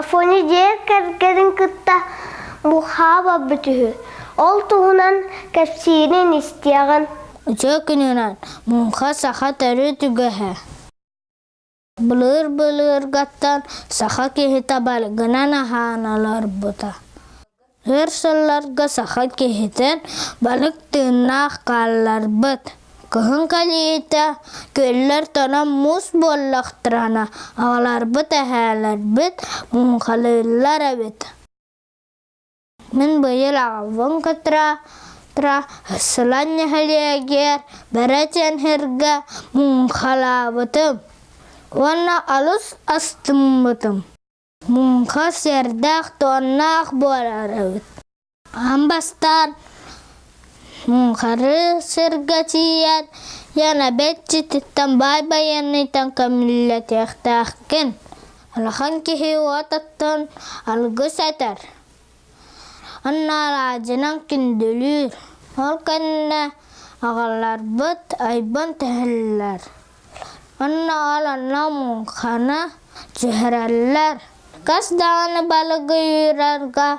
Афоня дьиэ кэргэнин кытта муҥхаҕа барбыт үһү. Ол туһунан кэпсиирин истиэҕин. Үтүө күнүнэн муҥха саха төрүт үгэһэ. Былыр-былыргаттан саха киһитэ балыгынан аһаан олорбута. Өр сылларга саха киһитин балык тыыннаах хаалларбыт. Кыһын кэлиитэ күөллэр тонон муус буоллахтарына аҕаларбыт, эһээлэрбит муҥхалыыллар эбит. Мин быйыл аҕабын кытта Сылан нэһилиэгэр Бэрэ Чэнхиргэ муҥхалаабытым уонна алыс астыммытым. Муҥха сиэрдээх-туоннаах буолар эбит. Аан бастаан муҥхары сиргэ тиийэн, Янабет дьиэтиттэн баай байыанныйтан көмүллэтиэхтээххин. Улахан киһи уот оттон алгыс этэр. Онно алаадьынан күндүлүүр. Ол кэннэ аҕаларбыт айбан түһэллэр. Онно ол онно муҥханы түһэрэллэр. Хас даҕаны балыгы үүрэргэ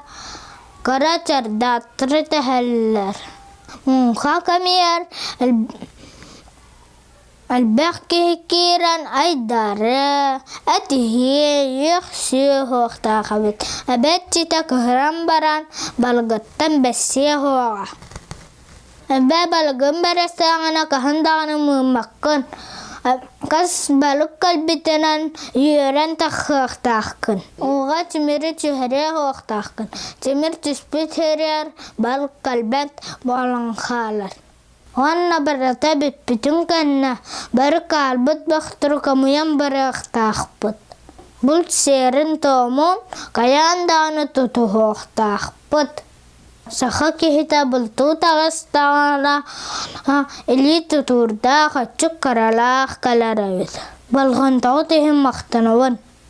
кыра чардааттары түһэллэр. Муҥха кэмигэр Элбэх киһи киирэн айдаарыа, этиһиэ, үөхсүө суохтаах эбит. Эбэт ситэ кыһыран баран балыгыттан бэссиэ суоҕа. Эбээ балыгын бэрэстэҕинэ хаһан даҕаны мыыммаккын, хас балык кэлбитинэн үөрэн тахсыахтааххын. Ууга тимири түһэриэ суохтааххын. Тимир түспүт сиригэр балык кэлбэт буолан хаалар. Уонна барыта бүппүтүн кэннэ бары хаалбыт бөхтөрү хомуйан барыахтаахпыт. Булт сиэрин-туомун хайаан даҕаны тутуһуохтаахпыт. Саха киһитэ бултуу таҕыстаҕына илии тутуурдаах, аччык харалаах кэлэр эбит. Болҕомтоҕут иһин махтанабын.